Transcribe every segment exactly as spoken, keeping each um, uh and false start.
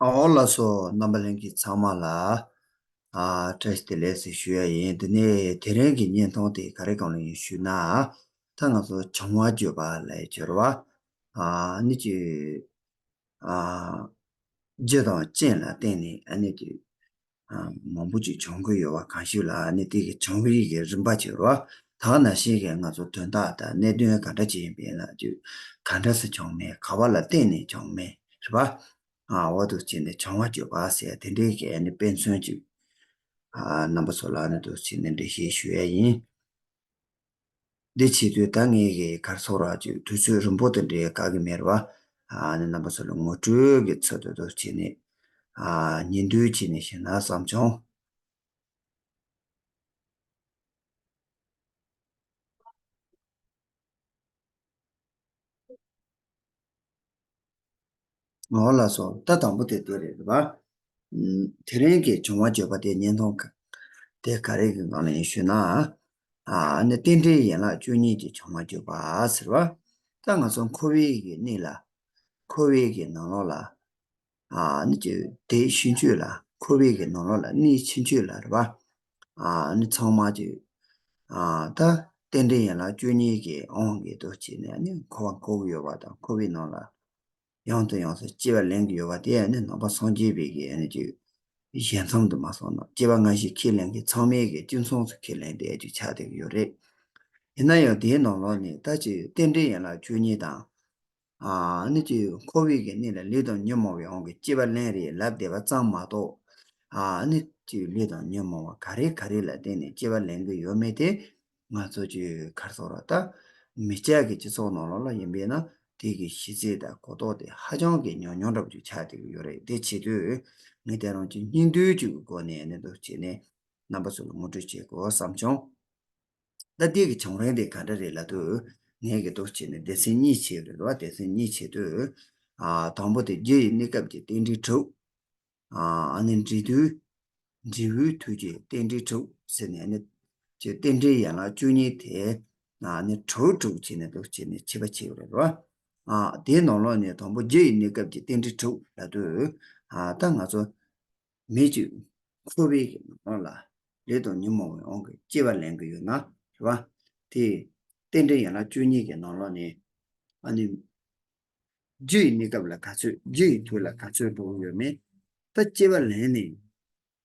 ཨོ་ལགས་སོ། རྣམ་པ་ལྷན་རྒྱས་ཚང་མ་ལ་ཨ་བཀྲ་ཤིས་བདེ་ལེགས་ཟེར་ཞུ་ཡ་ཡིན། དེ་ནས་དེ་རིང་གི་བརྙན་ཐུང་དེ་ག་རེ་སྒང་ལ་ཡིན་ཞུས་ན། ད་ང་ཚོ་བྱུང་བ་བརྗོད་པ་ལ་སྦྱོར་བ་ཨ་ནི་ཅི་ཨ་རྒྱུ་དང་རྐྱེན་ལ་བརྟེན་ནས་ཨ་ནི་ཅི་ཨ་མང་པོ་ཅིག་བྱུང་གི་ཡོད་པ། གང་ཞིག་ལ་ཨ་ནི་དེ་གི་བྱུང་བའི་གི་རིམ་པ་ཅིག་རེད་བ། ད་ག་ནང་བཞིན་གི་ང་ཚོ་དོན་དག་དང་གནད་དོན་ག་འདྲ་ཅིག་ཡིན་པ་ཡིན་ན་ཅི་ག་འདྲ་སེ་བྱུང་མིན་ག་བ་ལ་བརྟེན་ནས་བྱུང་མིན་རེད་བ། ཨ་འོ་འདུག་བྱས་ནས་བྱུང་བ་བརྗོད་པ་ཟེར་དེ་འདྲའི་གི་ཨ་ནི་དཔེ་མཚོན་ཅིག་ཨ་རྣམ་པ་ཚོ་ལ་ཨ་ནི་འདུག་བྱས་ནས་འགྲེལ་བཤད་ཞུ་ཡ་ཡིན། འདི་བྱེད་དུས་ད་ངས་གི་གར་སོགས་ར་ཅིག་དུས་ཚོད་རིང་པོ་དེ་འདྲའི་བཀག་གི་མེད་ར་བ། ཨ་ནི་རྣམ་པ་ཚོ་ལ་ངོ་སྤྲོད་ཀྱི་ཚུལ་དུ་འདུག་བྱས་ནས་ཨ་ཉིན་དུས་བྱས་ནས་ཞུ་ན་བསམ་བྱུང་། ངོ་ལ་སོ། ད་དང་པོ་དེ་དེ་རེད་བ། ཨམ། དེ་རིང་གི་བྱུང་བ་བརྗོད་པ་དེ་བརྙན་ཐུང་ག་དེ་ག་རེ་གི་ནང་ལ་ཡིན་ཞུས་ན། ཨ་ནི་རྟེན་འབྲེལ་ཡན་ལག་བཅུ་གཉིས་ཀྱི་བྱུང་བ་བརྗོད་པ་ཟེར་བ། ད་ང་ཚོ་འཁོར་བའི་གི་གནས་ལ། འཁོར་བའི་གི་ནང་ལོགས་ལ། ཨ་ནི་ཅི་དེ་ཕྱིན་ཆད་ལ་འཁོར་བའི་གི་ནང་ལོགས་ལ་གནས་ཕྱིན་ཆད་ལ་རེད་བ། ཨ་ནི་ཚང་མ་ཅི་ཨ་ད་རྟེན་འབྲེལ་ཡན་ལག་བཅུ་གཉིས་ཀྱི་དབང་གིས་འདུག་བྱས་ནས་ནི་འཁོར་བ་འཁོར་གི་ཡོད་པ་དང་འཁོར་བའི་ནང་ལ་ཡང་དང་ཡང་དུ་སྐྱེ་བ་ལེན་གྱི་ཡོད་པ་དེ་ནི་ནང་པ་སངས་རྒྱས་པའི་གི་ནི་ཅི་ཞལ་མཚམས་དུ་མ་སོང་ན་སྐྱེ་བ་སྔ་ཕྱི་ཁས་ལེན་གྱི་ཚང་མའི་གི་གཅིག་མཚུངས་སུ་ཁས་ལེན་ཏེ་ཅིག་ཆགས་བསྡད་ཀྱི་ཡོད་རེད། ཡིན་ན་ཡང་དེའི་ནང་ལོགས་ནས་ད་ཅི་རྟེན་འབྲེལ་ཡན་ལག་བཅུ་གཉིས་དང་། ཨ་ནི་ཅི་འཁོར་བའི་གི་གནས་ལ་ལས་དང་ཉོན་མོངས་པའི་དབང་གིས་སྐྱེ་བ་ལེན་རེད་ལབ་བསྡད་པ་ཙམ་མ་གཏོགས། ཨ་ནི་ཅི་ལས་དང་ཉོན་མོངས་པ་ག་རེ་ག་རེ་ལ་བརྟེན་ནས་སྐྱེ་བ་ལེན་གྱི་ཡོད་མེད་དེ། ང་ཚོ་ཅི་གར་སོགས་ར་ད་མི་སྐྱ་གི་སྤྱི་ཚོགས་ནང་ལོགས་ལ་ཡིན་པས་ན་དེ་གི་གཞི་རྩ་དང་གོ་རྟོགས་དེ་ཧ་ཅང་གི་ཉུང་ཉུང་འདྲ་པོ་ཅིག་ཆགས་བསྡད་ཀྱི་ཡོད་རེད། དེ་བྱེད་དུས་ངས་དེ་རང་ཅི་སྙིང་བསྡུས་ཅིག་གི་སྒོ་ནས་ནི་འདུག་བྱས་ནས་རྣམ་པ་ཚོ་ལ་ངོ་སྤྲོད་བྱེད་དགོས་བསམ་བྱུང་། ད་ལྟའི་གི་བྱུང་རིམ་དེ་ག་འདྲ་རེད་ལབ་དུས། ངས་གི་འདུག་བྱས་ནས་སྡེ་ཚན་གཉིས་ཕྱེ་རེད་བ། སྡེ་ཚན་གཉིས་ཕྱེ་དུས། ཨ་དང་པོ་དེ་རྒྱུ་ཡི་གནས་སྐབས་ཀྱི་རྟེན་འབྲེལ་དྲུག་ཨ་ནི་འབྲས་དུས། འབྲས་བུའི་ཐོག་གི་རྟེན་འབྲེལ་དྲུག་ཟེར་ནས་ནི། ཀྱི་རྟེན་འབྲེལ་ཡན་ལག་བཅུ་གཉིས་དེ། ཨ་ནི་དྲུག་དྲུག་བྱས་ནས་འདུག་བྱས་ནས་ཕྱེ་བ་ཕྱེ་ཡོད་རེད་བ། ཨ་དེའི་ནང་ལོགས་ནས་དང་པོ་རྒྱུ་ཡི་གནས་སྐབས་ཀྱི་རྟེན་འབྲེལ་དྲུག་ལབ་དུས། ཨ་ད་ང་ཚོ། མི་གཅིག་འཁོར་བའི་གི་ནང་ལ་ལས་དང་ཉོན་མོངས་པའི་དབང་གིས་སྐྱེ་བ་ལེན་གྱི་ཡོད་ན་རེད་བ། དེ་རྟེན་འབྲེལ་ཡན་ལག་བཅུ་གཉིས་ཀྱི་ནང་ལོགས་ནས་ཨ་ནི་རྒྱུ་ཡི་གནས་སྐབས་ལ་ག་ཚོད་རྒྱུ་ཡི་དུས་ལ་ག་ཚོད་འགྲོ་གི་ཡོད་མེད། ད་སྐྱེ་བ་ལེན་ནས་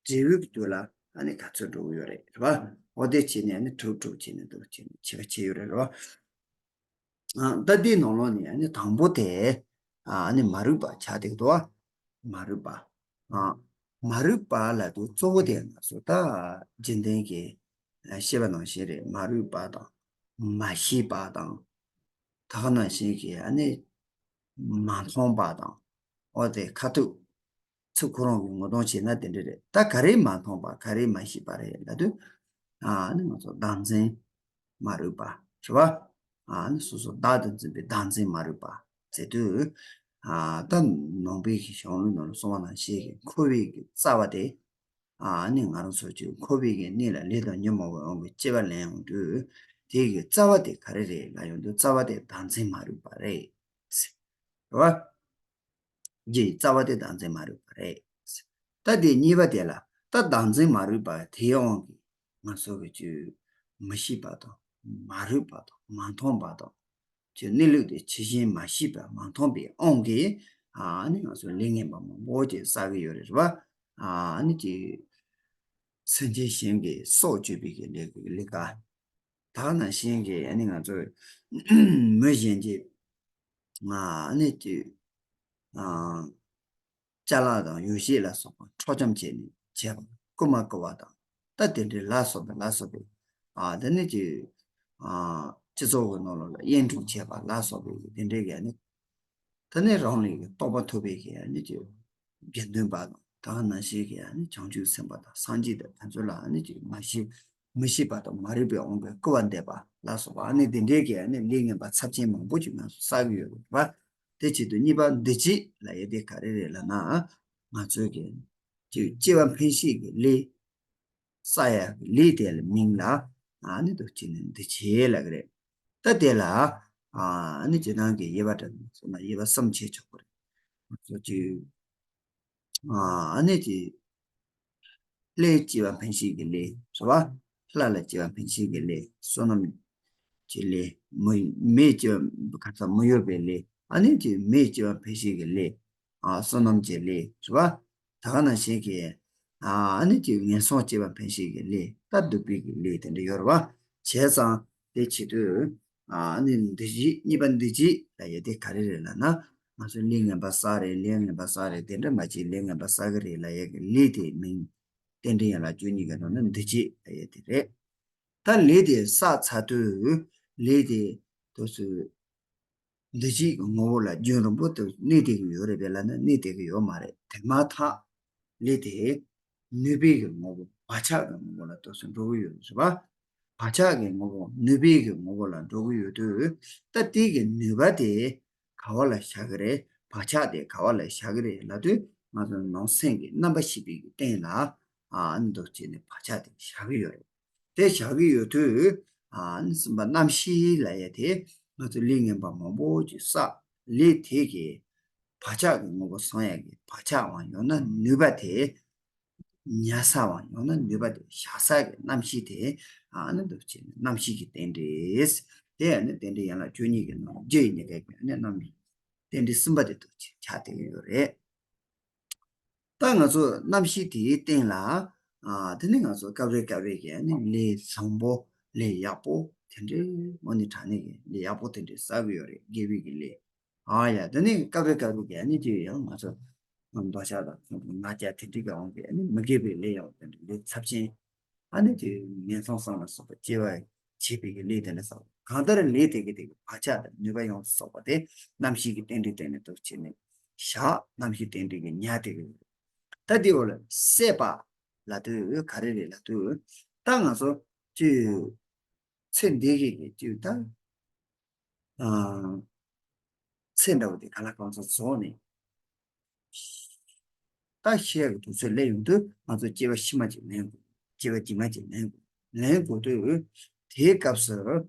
འབྲས་བུའི་གི་དུས་ལ་ཨ་ནི་ག་ཚོད་འགྲོ་གི་ཡོད་རེད་རེད་བ། འོ་དེ་བྱས་ནས་ཨ་ནི་དྲུག་དྲུག་བྱས་ནས་འདུག་བྱས་ནས་ཕྱེ་བ་ཕྱེ་ཡོད་རེད་རེད་བ། ཨ་ད་འདིའི་ནང་ལོགས་ནས་ཨ་ནི་དང་པོ་དེ་ཨ་ནི་མ་རིག་པ་ཆགས་བསྡད་འདུག་བ། མ་རིག་པ། ཨ་མ་རིག་པ་ལབ་དུས་གཙོ་བོ་དེ་ང་ཚོ་ད་རྒྱུན་ལྡན་གྱི་ཨ་བཤད་པ་ནང་བཞིན་རེད། མ་རིག་པ་དང་། མ་ཤེས་པ་དང་། ད་ག་ནང་བཞིན་གྱི་ཨ་ནི་མ་མཐོང་པ་དང་། འོ་དེ་ཁ་ཐུག་ཚུར་ཁོ་རང་གིས་ངོ་སྤྲོད་བྱས་ན་དེ་འདྲ་རེད། ད་ག་རེ་མ་མཐོང་པ་ག་རེ་མ་ཤེས་པ་རེད་ལབ་དུས། ཨ་ནི་ང་ཚོ་བདག་འཛིན་མ་རིག་པ་རེད་བ། ཨ་ནི་སོ་སོ་བདག་ཏུ་འཛིན་པའི་བདག་འཛིན་མ་རིག་པ་ཟེར་དུས། ཨ་ད་ནང་པའི་གཞུང་ལུགས་ནང་ལ་གསུངས་པ་ནང་བཞིན་གྱི་འཁོར་བའི་གི་རྩ་བ་དེ། ཨ་ནི་ང་རང་ཚོ་ཅིག་འཁོར་བའི་གི་གནས་ལ་ལས་དང་ཉོན་མོངས་པའི་དབང་གིས་སྐྱེ་བ་ལེན་ཡོང་དུས། དེ་གི་རྩ་བ་དེ་ག་རེ་རེད་ལབ་ཡོང་དུས་རྩ་བ་དེ་བདག་འཛིན་མ་རིག་པ་རེད། རེད་བ། རྒྱུ་ཡི་རྩ་བ་དེ་བདག་འཛིན་མ་རིག་པ་རེད། ད་དེ་གཉིས་པ་དེ་ལ་ད་བདག་འཛིན་མ་རིག་པ་དེའི་དབང་གིས་ང་ཚོ་གི་ཅིག་མི་ཤེས་པ་དང་མ་རིག་པ་དང་མ་མཐོང་པ་དང་། ཅིག་གནས་ལུགས་དེ་ཇི་བཞིན་མ་ཤེས་པ་མ་མཐོང་པའི་དབང་གིས་ཨ་ནི་ང་ཚོ་ལས་ངན་པ་མང་པོ་ཅིག་བསགས་ཀྱི་ཡོད་རེད་བ། ཨ་ནི་ཅིག་སེམས་ཅན་གཞན་གྱི་སྲོག་གཅོད་པའི་གི་ལས་ཀྱི་ལས་ཀ། ད་ག་ནང་བཞིན་གྱི་ཨ་ནི་ང་ཚོ་མི་གཞན་གྱི་ཨ་ནི་ཅིག་ཨ་ཅ་ལག་དང་ཡོ་བྱད་ལ་སོགས་པ་འཕྲོག་བཅོམ་བྱས་ནས་བྱས་པ་རྐུ་མ་རྐུ་བ་དང་། ད་དེ་འདྲའི་ལ་སོགས་པ་ལ་སོགས་པའི་ཨ་དེ་ནི་ཅིག་ཨ་སྤྱི་ཚོགས་ཀྱི་ནང་ལོགས་ལ་དབྱེན་དཀྲུག་བྱས་པ་ལ་སོགས་པའི་དེ་འདྲའི་གི་ཨ་ནི། ད་ནི་རང་ལུས་ཀྱི་རྟོགས་པ་ཐོབ་པའི་གི་ཨ་ནི་ཅིག་དགེ་འདུན་པ་དང་ད་ག་ནང་བཞིན་གྱི་ཨ་ནི་བྱང་ཆུབ་སེམས་དཔའ་དང་སངས་རྒྱས་དང་ཕན་ཚུན་ལ་ཨ་ནི་ཅིག་མ་ཤེས་མི་ཤེས་པ་དང་མ་རིག་པའི་དབང་གིས་རྐུ་བ་འདེད་པ་ལ་སོགས་པ་ཨ་ནི་དེ་འདྲའི་གི་ཨ་ནི་ལས་ངན་པ་ཚབས་ཆེན་མང་པོ་ཅིག་ང་ཚོ་བསགས་ཀྱི་ཡོད་རེད་པ། དེ་བྱེད་དུས་གཉིས་པ་འདུ་བྱེད་ལབ་ཡས་དེ་ག་རེ་རེད་ལབ་ན། ང་ཚོའི་གི་ཅིག་སྐྱེ་བ་འཕེན་བྱེད་ཀྱི་ལས། བསགས་ཡ་གི་ལས་དེ་ལ་མིང་ལ་ཨ་ནི་འདུ་བྱེད་ནི་འདུ་བྱེད་ལབ་ཀྱི་རེད། ད་དེ་ལ་ཨ་ནི་སྤྱིར་བཏང་གི་དབྱེ་བ་འདྲ་མིན་སོང་ན་དབྱེ་བ་གསུམ་ཕྱེ་ཆོག་གི་རེད། ང་ཚོ་ཅིག་ ཨ་ནི་དེ། ལྷས་སྐྱེས་པ་འཕེན་བྱེད་ཀྱི་ལས་རེད་བ། ལྷ་ལ་སྐྱེས་པ་འཕེན་བྱེད་ཀྱི་ལས། བསོད་ནམས་ཀྱི་ལས། མི་མིས་སྐྱེས་པ་ག་ཚ་མི་གཡོ་བའི་ལས། ཨ་ནི་ཀྱི་མིས་སྐྱེས་པ་འཕེན་བྱེད་ཀྱི་ལས། ཨ་བསོད་ནམས་ཀྱི་ལས་རེད་བ། ད་ག་ནང་བཞིན་གྱི། ཨ་ནི་ཀྱི་ངན་སོང་སྐྱེས་པ་འཕེན་བྱེད་ཀྱི་ལས། ད་སྡིག་པའི་གི་ལས་དེ་འདྲ་ཡོད་རེད་བ། བྱས་ཙང་དེ་བྱེད་དུས། ཨ་ནི་འདུ་བྱེད་གཉིས་པ་འདུ་བྱེད་ལ་ཡོད་དེ་ག་རེ་རེད་ལབ་ན། ང་ཚོ་ལས་ངན་པ་བསགས་རེད། ལས་ངན་པ་བསགས་རེད། དེ་འདྲ་མ་བྱེད། ལས་ངན་པ་བསགས་ཀྱི་རེད་ལབ་ཡས་ཀྱི་ལས་དེ་མིང་། རྟེན་འབྲེལ་ཡན་ལག་བཅུ་གཉིས་ཀྱི་ནང་ན་འདུ་བྱེད་ལབ་ཡས་དེ་རེད། ད་ལས་དེ་བསགས་ཚར་དུས་ལས་དེ་དུས་སུ་འདུ་བྱེད་ཀྱི་ངོ་བོ་ལ་རྒྱུན་རིང་པོ་དུ་གནས་བསྡད་ཀྱི་ཡོད་རེད་པས་ལབ་ན་གནས་བསྡད་ཀྱི་ཡོད་མ་རེད། དེ་མ་ཐག་ལས་དེ་ནུས་པའི་གི་ངོ་བོ་བག་ཆགས་ཀྱི་ངོ་བོ་ལ་དུས་སུ་འགྲོ་གི་ཡོད་རེད་བ། བག་ཆགས་ཀྱི་ངོ་བོ་ནུས་པའི་གི་ངོ་བོ་ལ་འགྲོ་གི་ཡོད་དུས། ད་དེ་གི་ནུས་པ་དེ་ག་བ་ལ་བཞག་གི་རེད། བག་ཆགས་དེ་ག་བ་ལ་བཞག་གི་རེད་ལབ་དུས། ང་ཚོ་ནང་སེམས་ཀྱི་རྣམ་པ་ཤེས་པའི་གི་སྟེང་ལ། ཨ་ནི་འདུ་བྱེད་ནི་བག་ཆགས་དེ་བཞག་གི་ཡོད་རེད། དེ་བཞག་གི་ཡོད་དུས། ཨ་ནི་གསུམ་པ་རྣམ་ཤེས་ལབ་ཡ་དེ་ང་ཚོ་ལས་ངན་པ་མང་པོ་ཅིག་བསགས། ལས་དེ་གི་བག་ཆགས་ཀྱི་ངོ་བོ་བཟང་ཡ་གི་བག་ཆགས་འམ་ཡང་ན་ནུས་པ་དེ། ཉར་ས་འམ་ཡང་ན་ནུས་པ་དེ་བཞག་ས་གི་རྣམ་ཤེས་དེ། ཨ་ནི་འདུ་བྱེད་ནི་རྣམ་ཤེས་ཀྱི་རྟེན་འབྲེལ། དེ་ཨ་ནི་རྟེན་འབྲེལ་ཡན་ལག་བཅུ་གཉིས་ཀྱི་ནང་རྒྱུ་ཡི་གཉིས་ཀའི་ཨ་ནི་རྣམ་རྟེན་འབྲེལ་གསུམ་པ་དེ་འདུ་བྱེད་ཆགས་བསྡད་ཀྱི་ཡོད་རེད། ད་ང་ཚོ་རྣམ་ཤེས་དེའི་སྟེང་ལ། ཨ་དེ་ནི་ང་ཚོ་སྐབས་རེ་སྐབས་རེ་གི་ཨ་ནི་ལས་བཟང་པོ་ལས་ཡག་པོ་དེ་འདྲའི་དངོས་གནས་དྲང་གནས་ཀྱི་ལས་ཡག་པོ་དེ་འདྲའི་བསགས་ཀྱི་ཡོད་རེད། དགེ་བའི་གི་ལས། ཨ་ཡ་དེ་ནི་སྐབས་རེ་སྐབས་རེ་གི་ཨ་ནི་དེ་ཡང་ང་ཚོ་འདོད་ཆགས་དང་ང་རྒྱལ་དེ་འདྲའི་གི་དབང་གིས་ཨ་ནི་མི་དགེ་བའི་ལས་ཡང་དེ་འདྲའི་ལས་ཚབས་ཆེན། ཨ་ནི་དེ་ངན་སོང་གསུམ་ལ་སོགས་པ་སྐྱེ་བ་བྱེད་པའི་གི་ལས་དེ་ལ་སོགས། གང་ལྟར་ལས་དེ་གི་དེ་གི་བག་ཆགས་དང་ནུས་པ་ཡོངས་སུ་རྫོགས་པ་དེ་རྣམ་ཤེས་ཀྱི་རྟེན་འབྲེལ་སྟེང་ནས་འདུ་བྱེད་ནི་བཞག་རྣམ་ཤེས་རྟེན་འབྲེལ་གྱི་ཉར་དེ་གི། ད་དེ་འོ་ལ་སྲེད་པ་ལབ་དུས་ག་རེ་རེད་ལབ་དུས། ད་ང་ཚོ་ཅི་ཚེ་འདི་གི་གི་ཅི་ད། ཚེ་འདྲ་བོ་དེ་ག་ལ་གང་ཚོ་རྫོགས་ནས། ད་ཤི་ཡག་གི་དུས་ཚོད་སླེབས་ཡོང་དུས་ང་ཚོ་སྐྱེ་བ་ཕྱི་མ་ཅིག་ལེན་དགོས། སྐྱེ་བ་རྗེས་མ་ཅིག་ལེན་དགོས། ལེན་དགོས་དུས་དེའི་སྐབས་སུ་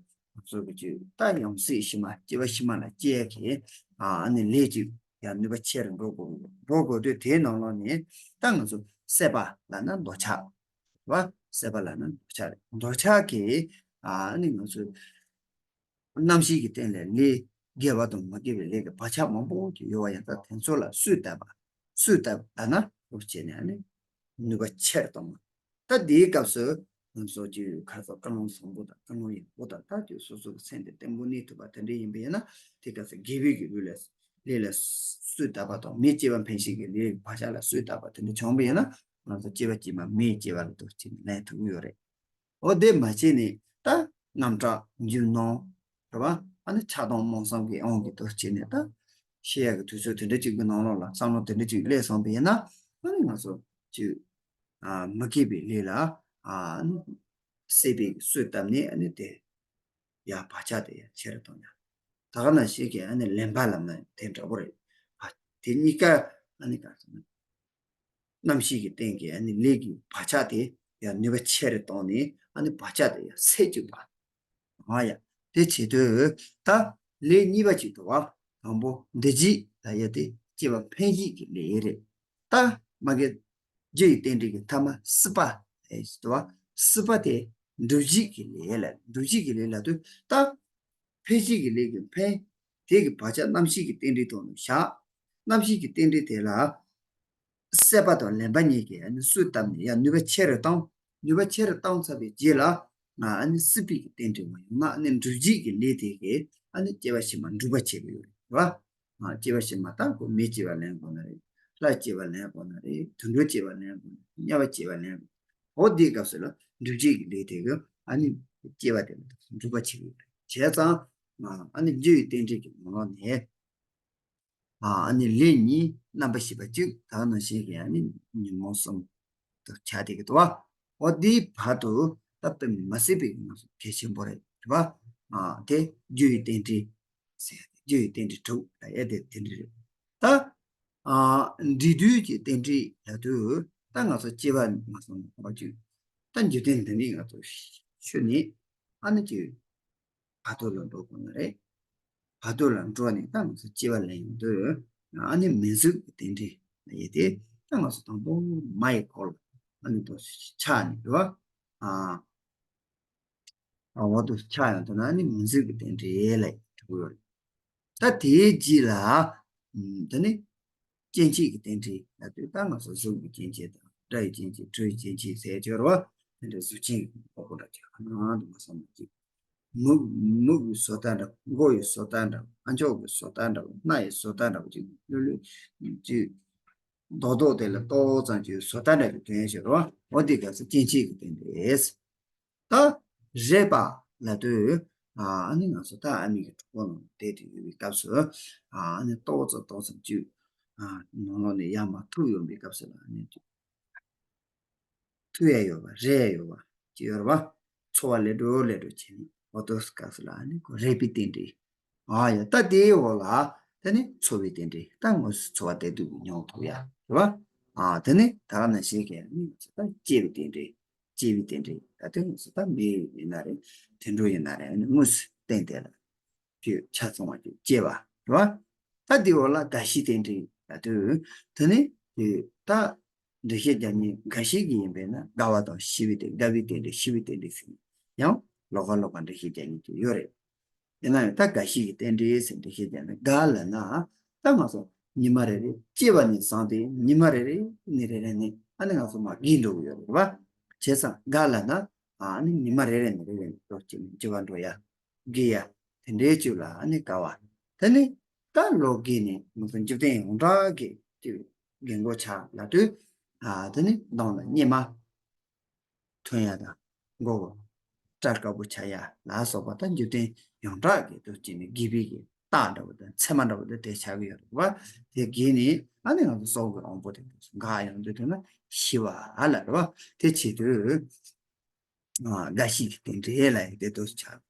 ང་ཚོ་གི་ཅིག་ད་ཡང་སྲིད་ཕྱི་མ་སྐྱེ་བ་ཕྱི་མ་ལ་སྐྱེ་ཡག་གི་ཨ་ནི་ལས་ཅིག་ཡང་ནུས་པ་ཆེ་རུ་འགྲོ་དགོས། འགྲོ་དགོས་དུས་དེའི་ནང་ལོགས་ནས་ད་ང་ཚོ་སྲེད་པ་ལབ་ན་འདོད་ཆགས་རེད་བ། སྲེད་པ་ལབ་ན་འདོད་ཆགས་རེད། འདོད་ཆགས་ཀྱི་ཨ་ནི་ང་ཚོ་རྣམ་ཤེས་ཀྱི་སྟེང་ལས་ལས་དགེ་བ་དང་མ་དགེ་བའི་ལས་ཀྱི་བག་ཆགས་མང་པོ་ཅིག་ཡོད་པ་ཡང་ད་དེ་ཚོ་ལ་གསོས་བཏབ་པ། གསོས་བཏབ་ལབ་ན་འོ་བྱས་ནས་ཨ་ནི་ནུས་པ་ཆེར་གཏོང་བ། ད་དེའི་སྐབས་སུ་ང་ཚོ་ཅིག་ཁ་ཚོ་ཀུན་སློང་བཟང་པོ་དང་ཀུན་སློང་ཡག་པོ་དང་ད་ཅིག་སོ་སོ་གི་སེམས་དེ་བརྟན་པོ་གནས་ཐུབ་པ་དེ་འདྲ་ཡིན་པ་ཡིན་ན། དེ་སྐབས་སུ་དགེ་བའི་གི་ལུས་ལ་ལས་ལ་གསོས་བཏབ་པ་དང་མི་སྐྱེ་བ་འཕེན་བྱེད་ཀྱི་ལས་བག་ཆགས་ལ་གསོས་བཏབ་པ་དེ་འདྲ་བྱུང་བ་ཡིན་ན་ང་ཚོ་སྐྱེ་བ་རྗེས་མ་མིའི་སྐྱེ་བ་ལ་འདུ་བྱེད་ནས་ལེན་ཐུབ་ཀྱི་ཡོད་རེད། འོ་དེ་མ་བྱས་ནས་ད་རྣམ་དག་རྒྱུ་ནོར་རེད་བ། ཨ་ནི་ཆགས་སྡང་རྨོངས་གསུམ་གྱི་དབང་གིས་འདུ་བྱེད་ནས་ད་ཤི་ཡག་གི་དུས་ཚོད་དེ་འདྲ་ཅིག་གི་ནང་ལོགས་ལ་བསམ་བློ་དེ་འདྲ་ཅིག་སླེབས་སོང་བ་ཡིན་ན། ཨ་ནི་ང་ཚོ་ཅིག་ཨ་མི་དགེ་བའི་ལས་ལ་ཨ་ནི་སྲེད་པའི་གསོས་བཏབ་ནས་ཨ་ནི་དེ་ཡང་བག་ཆགས་དེ་ཡང་ཆེ་རུ་གཏོང་ཡ། ད་ག་ནང་བཞིན་གྱི་ཨ་ནི་ལེན་པ་ལབ་ན་དེ་འདྲ་པོ་རེད། ཨ་དེ་གཉིས་ཀ་ཨ་ནི་ག་ཟེར་ན། རྣམ་ཤེས་ཀྱི་སྟེང་གི་ཨ་ནི་ལས་ཀྱི་བག་ཆགས་དེ་ཡང་ནུས་པ་ཆེ་རུ་བཏང་ནས་ཨ་ནི་བག་ཆགས་དེ་ཡང་སད་བཅུག་པ། ཨ་ཡ། དེ་བྱེད་དུས་ད་ལས་གཉིས་པ་ཅིག་འདུག་བ། དང་པོ་འདུ་བྱེད་ལབ་ཡ་དེ་སྐྱེ་བ་འཕེན་བྱེད་ཀྱི་ལས་རེད། ད་མ་གི་རྒྱུ་ཡི་རྟེན་འབྲེལ་གྱི་ཐ་མ་སྲིད་པ་ལབ་ཡ་ཅིག་འདུག་བ། སྲིད་པ་དེ་འདུ་བྱེད་ཀྱི་ལས་ལ་འདུ་བྱེད་ཀྱི་ལས་ལབ་དུས་ད། འཕེན་བྱེད་ཀྱི་ལས་ཀྱི་འཕེན། དེ་གི་བག་ཆགས་རྣམ་ཤེས་ཀྱི་རྟེན་འབྲེལ་དང་ནི་བཞག་རྣམ་ཤེས་ཀྱི་རྟེན་འབྲེལ་དེ་ལ། སྲེད་པ་དང་ལེན་པ་གཉིས་ཀྱིས་ཨ་ནི་གསོས་བཏབ་ནས་ཡང་ནུས་པ་ཆེ་རུ་བཏང་། ནུས་པ་ཆེ་རུ་བཏང་ཚར་བའི་རྗེས་ལ། ང་ཨ་ནི་སྲིད་པའི་གི་རྟེན་འབྲེལ་མ་ཡོང་ན་ཨ་ནི་འདུ་བྱེད་ཀྱི་ལས་དེ་གིས་ཨ་ནི་སྐྱེ་བ་ཕྱི་མ་འགྲུབ་པ་བྱེད་ཀྱི་ཡོད་རེད་བ། ང་སྐྱེ་བ་ཕྱི་མ་ད་ཁོ་མི་སྐྱེ་བ་ལེན་དགོས་ན་རེད། ལྷ་སྐྱེ་བ་ལེན་དགོས་ན་རེད། དུད་འགྲོ་སྐྱེ་བ་ལེན་དགོས་ན་རེད། དམྱལ་བ་སྐྱེ་བ་ལེན་དགོས། འོ་དེའི་སྐབས་སུ་ལ་འདུ་བྱེད་ཀྱི་ལས་དེ་གིས་ཨ་ནི་སྐྱེ་བ་དེ་ལ་འགྲུབ་པ་བྱེད་ཀྱི་ཡོད་རེད། བྱས་ཙང་ང་ཨ་ནི་རྒྱུ་ཡི་རྟེན་འབྲེལ་གྱི་ངོ་ལོག་ནས། ཨ་ནི་ལས་གཉིས་རྣམ་པར་ཤེས་པ་གཅིག་ད་ག་ནང་བཞིན་གྱི་ཨ་ནི་ཉོན་མོངས་གསུམ་དུ་ཆགས་བསྡད་ཀྱི་འདུག་བ། འོ་དེའི་བར་དུ་ད་དཔེ་མ་སྲིད་པའི་ང་ཚོ་གལ་ཆེན་པོ་རེད་བ། ཨ་དེ་རྒྱུ་ཡི་རྟེན་འབྲེལ་ཟེར་ཡ་དེ་རྒྱུ་ཡི་རྟེན་འབྲེལ་དྲུག་ལབ་ཡ་དེ་དེ་འདྲ་རེད། ད་ཨ་འབྲས་དུས་ཀྱི་རྟེན་འབྲེལ་ལབ་དུས་ད་ང་ཚོ་སྐྱེ་བ་མ་སོང་བ་གཅིག་ད་འཇིག་རྟེན་འདི་ནས་ང་ཚོ་ཤི་ནས་ཨ་ནི་ཅིག་བར་དོ་ལ་འགྲོ་དགོས་ན་རེད། བར་དོ་ལ་འགྲོ་ནས་ད་ང་ཚོ་སྐྱེ་བ་ལེན་ཡོང་དུས་ཨ་ནི་མི་གཟུགས་ཀྱི་རྟེན་འབྲེལ་ལབ་ཡས་དེ་ ད་ང་ཚོ་དང་པོ་མ་ཡི་སྐོར་ལ་ཨ་ནི་དུ་ཆགས་ནས་རེད་བ། ཨ། འོ་དུ་ཆགས་ཡོང་དུས་ན་ནི་མུན་སེལ་གྱི་རྟེན་འབྲེལ་ལ་གྲུབ་ཡོད་རེད། ད་དེའི་རྗེས་ལ། ད་ནི་སྐྱེ་མཆེད་ཀྱི་རྟེན་འབྲེལ་ལ་ལྟོས། ད་ང་ཚོ་གཟུགས་ཀྱི་སྐྱེ་མཆེད་དང་སྒྲ་ཡི་སྐྱེ་མཆེད། དྲི་ཡི་སྐྱེ་མཆེད་ཟེར་གྱི་ཡོད་རེད་བ། དེ་འདྲ་གཟུགས་ཅན་གྱི་ཕོ་བོ་འདྲ་ཅིག་ག་ནང་དུ་མ་སོང་ན་ཅིག་མིག་མིག་གི་བཟོ་ལྟ་འདྲ་བོ། མགོ་ཡི་བཟོ་ལྟ་འདྲ་བོ། ཨ་མཆོག་གི་བཟོ་ལྟ་འདྲ་བོ། སྣ་ཡི་བཟོ་ལྟ་འདྲ་བོ་ཅིག་ལྷོད་ལྷོད་ཅིག་རྡོག་རྡོག་དེ་ལ་ཏོག་ཙམ་ཅིག་བཟོ་ལྟ་འདྲ་ཅིག་ཐོན་ཡ་ཞིག་རེད་བ། འོ་དེ་ག་ཚོད་སྐྱེ་མཆེད་ཀྱི་རྟེན་འབྲེལ། ད་རེག་པ་ལ་ལྟོས། ཨ་ནི་ང་ཚོ་ད་ཨ་མའི་གི་གྲོད་ཁོག་ནང་བསྡད་དེ་ཡོད་པའི་སྐབས་སུ། ཨ་ནི་ཏོག་ཙམ་ཏོག་ཙམ་ཅིག་ནང་ལོགས་ནས་ཡར་མར་འཐུ་ཡོང་པའི་སྐབས་སུ་ལ་ཨ་ནི་འཐུ་ཡ་ཡོད་པ། རེག་ཡ་ཡོད་པ་ཅིག་ཡོད་རེད་བ། ཚོར་བ་ལེགས་འགྲོ་ལེགས་འགྲོ་བྱས་ནས། འོ་དོ་སྐབས་སུ་ལ་ཨ་ནི་ཁོ་རེག་པའི་རྟེན་འབྲེལ། ཨ་ཡ། ད་དེའི་འོག་ལ་ད་ནི་ཚོར་བའི་རྟེན་འབྲེལ། ད་དངོས་སུ་ཚོར་བ་དེ་དུས་མྱོང་ཐུབ་ཡ་རེད་བ། ཨ་དེ་ནི་ད་ག་ནང་བཞིན་གྱི་ནི་ད་སྐྱེ་བའི་རྟེན་འབྲེལ། སྐྱེ་བའི་རྟེན་འབྲེལ། ད་དེ་དངོས་སུ་ད་མི་ཡིན་ན་རེད། དུད་འགྲོ་ཡིན་ན་རེད། ཨ་ནི་དངོས་སུ་རྟེན་དེ་ལ་ཁྱོད་ཆ་ཚང་བ་ཁྱོད་སྐྱེ་བ་རེད་བ། ད་དེའི་འོག་ལ་རྒ་ཤིའི་རྟེན་འབྲེལ་ལ་ལྟོས། དེ་ནི་ད་འགྲེལ་བཤད་རྒྱག་མཁན་རྒ་ཤི་གི་ཡིན་པས་ན་རྒ་བ་དང་ཤི་བའི་རྟེན། རྒ་བའི་རྟེན་འབྲེལ། ཤི་བའི་རྟེན་འབྲེལ་ཟེར་ནས་ཡང་ལོགས་ཀ་ལོགས་ཀ་འགྲེལ་བཤད་རྒྱག་མཁན་དེ་ཡོད་རེད། ཡིན་ན་ཡང་ད་རྒ་ཤི་གི་རྟེན་འབྲེལ་ཟེར་འགྲེལ་བཤད་རྒྱག་ན། རྒ་ལབ་ན་ད་ང་ཚོ་ཉི་མ་རེ་རེ་སྐྱེ་བ་ནས་བཟུང་སྟེ་ཉི་མ་རེ་རེ་ནས་རེ་རེ་ནས་ཨ་ནི་ང་ཚོ་མར་རྒས་འགྲོ་གི་ཡོད་རེད་བ། བྱས་ཙང་རྒ་ལབ་ན་ཨ་ནི་ཉི་མ་རེ་རེ་ནས་རེ་རེ་ནས་འགྲོ་བྱས་ནས་འགྱུར་བ་འགྲོ་ཡ། རྒས་ཡ། དེ་འདྲའི་ཅིག་ལ་ཨ་ནི་རྒ་བ། དེ་ནི་ད་ལོ་རྒས་ནས་ང་ཚོ་འཇིག་རྟེན་ཡོངས་གྲགས་ཀྱི་ཅིག་རྒས་འཁོགས་ཆགས་ལབ་དུས། ཨ་དེ་ནི་གདོང་ལ་གཉེར་མ་ཐོན་ཡ་དང་། མགོ་བོ་སྐྲ་དཀར་པོ་ཆགས་ཡ་ལ་སོགས་པ། ད་འཇིག་རྟེན་ཡོངས་གྲགས་ཀྱི་དུས་ཅིག་ནས་རྒས་པའི་གི་རྟགས་འདྲ་བོ་དང་མཚན་མ་འདྲ་བོ་དེ་དེ་ཆགས་ཀྱི་ཡོད་རེད་བ། དེ་རྒས་ནས་ཨ་ནི་ང་ཚོ་སྲོག་གི་དབང་པོ་དེ་འགག་ཡོང་དུས་དེ་ན་ཤི་བ་ལ་རེད་བ། དེ་བྱེད་དུས། ཨ་རྒ་ཤི་གི་རྟེན་འབྲེལ་ལ་ཡང་དེ་འདྲ་ཆགས།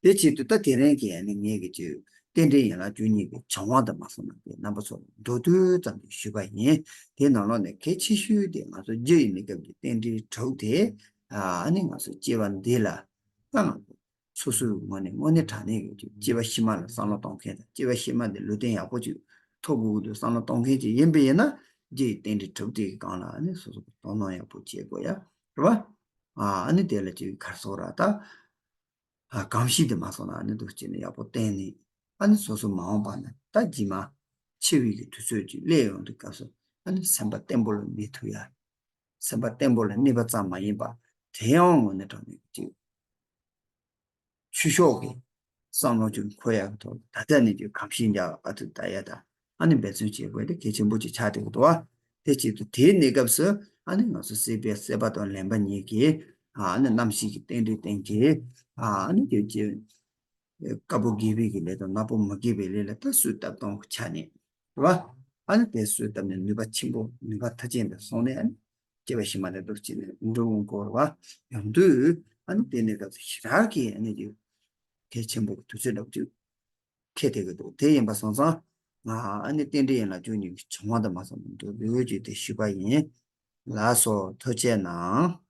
དེ་བྱེད་དུས་ད་དེ་རིང་གི་ཨ་ནི་ངེད་ཀྱི་ཅིག་རྟེན་འབྲེལ་ཡན་ལག་བཅུ་གཉིས་ཀྱི་བྱུང་བ་དང་མ་སོང་ན་དེ་རྣམ་པ་ཚོ་མདོར་བསྡུས་ཙམ་ཞིག་ཞུས་པ་ཡིན། དེའི་ནང་ལོགས་ནས་གལ་ཆེ་ཤོས་དེ་ང་ཚོ་རྒྱུ་ཡི་གནས་སྐབས་ཀྱི་རྟེན་འབྲེལ་དྲུག་དེ། ཨ་ནི་ང་ཚོ་སྐྱེ་བ་འདི་ལ་ད་ང་ཚོ་སོ་སོའི་ངོས་ནས་དངོས་གནས་དྲང་གནས་ཀྱི་ཅིག་སྐྱེ་བ་ཕྱི་མ་ལ་བསམ་བློ་གཏོང་མཁན་དང་། སྐྱེ་བ་ཕྱི་མ་དེ་ལུས་རྟེན་ཡག་པོ་ཅིག་ཐོབ་དགོས་ཀྱི་འདུག་བསམ་བློ་གཏོང་མཁན་ཅིག་ཡིན་པ་ཡིན་ན། རྒྱུ་ཡི་རྟེན་འབྲེལ་དྲུག་དེ་གི་སྒང་ལ་ཨ་ནི་སོ་སོ་གི་དོ་སྣང་ཡག་པོ་བྱེད་དགོས་ཡ་རེད་བ། ཨ་ནི་དེ་ལ་ཅིག་ག་རེ་ཟེར་ར་ད། ཨ་གོམས་གཤིས་དེ་མ་སོང་ན་ཨ་ནི་འདུག་བྱས་ནས་ཡག་པོ་བསྟེན་ནས། ཨ་ནི་སོ་སོ་མ་འོངས་པ་ན་ད་རྗེས་མ་འཆི་བའི་གི་དུས་ཚོད་ཅིག་སླེབས་ཡོང་དུས་སྐབས་སུ་ཨ་ནི་སེམས་པ་བརྟན་པོ་ལ་གནས་ཐུབ་ཡ། སེམས་པ་བརྟན་པོ་ལ་གནས་པ་ཙམ་མ་ཡིན་པ། དེ་ཡང་དངོས་གནས་དྲང་གནས་ཀྱི་ཅིག་ཆོས་ཕྱོགས་ཀྱི་བསམ་བློ་ཅིག་འཁོར་ཡག་གི་ཐོག་ད་ལྟ་ནས་ཀྱི་གོམས་གཤིས་འཇགས་པ་དེ་ལྟ་ཡ་དང་། ཨ་ནི་འབད་བརྩོན་བྱེད་དགོས་དེ་གལ་ཆེན་པོ་ཅིག་ཆགས་བསྡད་ཀྱི་འདུག་བ། དེ་བྱེད་དུས་དེའི་གནས་སྐབས་སུ་ཨ་ནི་ང་ཚོ་སྲིད་པའི་སྲེད་པ་དང་ལེན་པ་གཉིས་ཀྱིས། ཨ་ནི་རྣམ་ཤེས་ཀྱི་རྟེན་འབྲེལ་བསྟེན་གྱི། ཨ་ནི་དེ་ཀྱི་དཀར་པོ་དགེ་བའི་གི་ལས་དང་ནག་པོ་མི་དགེ་བའི་ལས་ལ་ད་གསོས་བཏབ་སྟངས་ཀྱི་ཆ་ནས་རེད་བ། ཨ་ནི་དེ་གསོས་བཏབ་ནས་ནུས་པ་ཆེན་པོ་ནུས་པ་མཐར་ཕྱིན་དུ་སོང་ནས། ཨ་ནི་སྐྱེ་བ་ཕྱི་མ་ལ་འདུག་བྱས་ནས་འགྲོ་འོང་སྐོར་བ་ཡོང་དུས། ཨ་ནི་དེ་ནས་སྐབས་སུ་ཞེ་དྲག་གི་ཨ་ནི་ཀྱི་གལ་ཆེན་པོ་གི་དུས་ཚོད་འདྲ་པོ་ཅིག་འཁེལ་བསྡད་ཀྱི་འདུག་དེ་ཡིན་པ་སོང་ཙང་། ང་ཨ་ནི་རྟེན་འབྲེལ་ཡན་ལག་བཅུ་གཉིས་ཀྱི་བྱུང་བ་དང་མ་སོང་བ་འདུག་ལོས་ཀྱི་དེ་ཞུས་པ་ཡིན། ལགས་སོ། ཐུགས་རྗེ་གནང་།